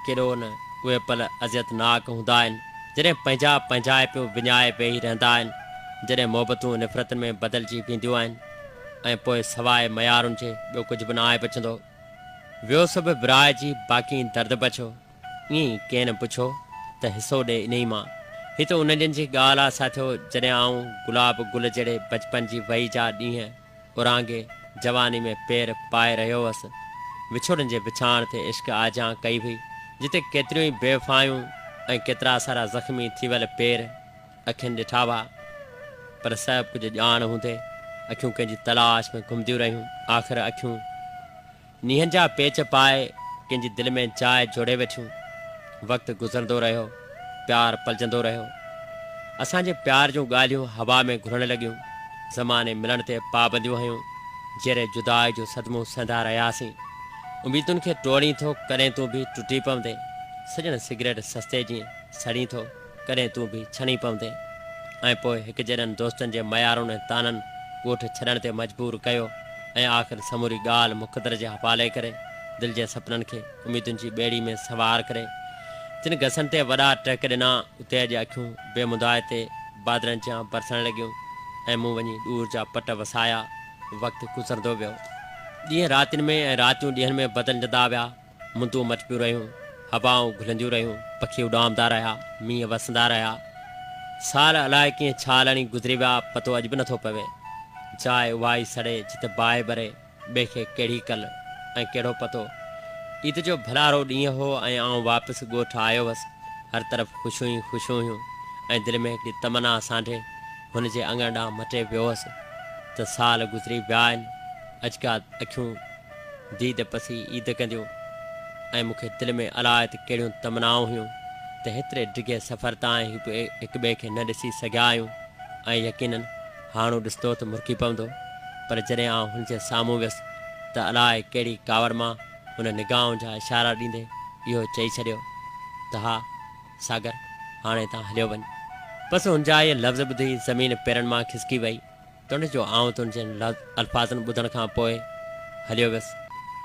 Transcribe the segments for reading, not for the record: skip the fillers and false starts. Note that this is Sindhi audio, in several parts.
ڪيڏو نه اهي پل اذيتناڪ هوندا آهن، جڏهن پنهنجا پنهنجائپيون وڃائي ويهي رهندا آهن، جڏهن محبتون نفرتن ۾ بدلجي وينديون آهن ۽ پوء سواء ميارن جي ٻيو ڪجهه به ناهي بچندو. ويو سڀ ورهائجي باقي درد بچيو. ائين ئي ڪين پڇو ته حصو ڏي انهي مان. هي ته انهن ڏينهن جي ڳالهه آ ساٿيو جڏهن آئون گلاب گل جهڙي بچپن جي وهي جا ڏينهن اورانگهي جواني ۾ پير پائي رهيو هوس. وڇوڙن جي وڇاڻ تي عشق آجيان ڪئي هئي، جتي ڪيتريون ئي بيوفايون ۽ ڪيترا سارا زخمي ٿي ويل پير اکين ڏٺا هئا. پر سڀ ڪجهه ڄاڻ هوندي اکيون ڪنهن جي تلاش ۾ گهمنديون رهيون. آخر اکيون نينهن جا پيچ پائي ڪنهن جي دل ۾ جاء جوڙي ويٺيون. وقت گذرندو رهيو، پيار پلجندو رهيو. اسان جي پيار جون ڳالهيون هوا ۾ گهلڻ لڳيون. زماني ملڻ تي پابنديون هنيون. جيئري جدائي جو صدمو سهندا رهياسين. اميدن کي ٽوڙين ٿو، ڪڏهن تون به ٽٽي پوندين. سڄڻ سگريٽ سستي جيئن سڙين ٿو. ڪڏهن تون به ڇڻي پوندين. ۽ پوء هڪجيڏن دوستن جي ميارن ۽ طعنن ڳوٺ ڇڏڻ تي مجبور ڪيو ۽ آخر سموري ڳالهه مقدر جي حوالي ڪري دل جي سپنن کي اميدن جي ٻيڙي ۾ سوار ڪري جن گسن تي وڏا ٽهڪ ڏنا اتي اڄ اکيون بي مندائتي بادلن جيان برسڻ لڳيون ۽ مون وڃي ڏور جا پٽ وسايا. وقت گذرندو ويو. ڏينهن راتين ۾ ۽ راتيون ڏينهن ۾ بدلجندا ويا. مندون مٽبيون رهيون، هوائون گهلنديون رهيون، پکي اڏامندا رهيا، مينهن وسندا رهيا. سال الائي ڪيئن ڇا لڻي گذري ويا، پتو اڄ به نٿو پوي. جاء اها ئي سڙي، جت باهه ٻري، ٻئي کي ڪهڙي ڪل ۽ ڪهڙو پتو. عيد جو ڀلارو ڏينهن هو ۽ آئون واپس ڳوٺ آيو هوس. هر طرف خوشيون ئي خوشيون هيون ۽ دل ۾ هڪڙي تمنا سانڍي هن جي اڱڻ ڏانهن مٽي ويو هوس ته سال گذري ويا آهن، اڄ ڪا اکيون ديد پسي عيد ڪنديون ۽ مون کي دل ۾ الاء ته ڪهڙيون تمنائون هيون ته هيتري ڊگهي سفر تان هڪ ٻئي کي نه ڏسي سگهيا آهيون ۽ يقينن هاڻ هو ڏسندو ته مرڪي پوندو پر جڏهن آئون هن جي سامهون ويس ته الاء ڪهڙي ڪاوڙ مان هن نگاهن جا اشارا ڏيندي اهو چئي ڇڏيو ته ها ساگر هاڻي هتان هليو وڃ. بس هن جا اهي لفظ ٻڌي زمين پيرن مان کسڪي وئي. توڻي جو آئون تنهنجن الفاظن ٻڌڻ کان پوء هليو ويس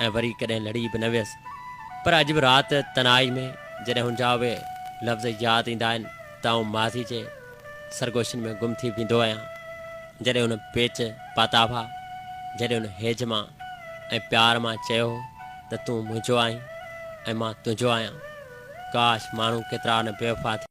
۽ وري ڪڏهن لڙي به نه ويس، پر اڄ به رات تنهائي ۾ جڏهن هن جا اهي لفظ ياد ايندا آهن ته آئون ماضي جي سرگوشين ۾ گم ٿي ويندو آهيان. جڏهن هن پيچ پاتا هئا، جڏهن هن هيج مان ۽ پيار مان چيو هو ته تون منهنجو آهين ۽ مان تنهنجو آهيان. ڪاش ماڻهو ڪيترا نه بيوفا ٿي.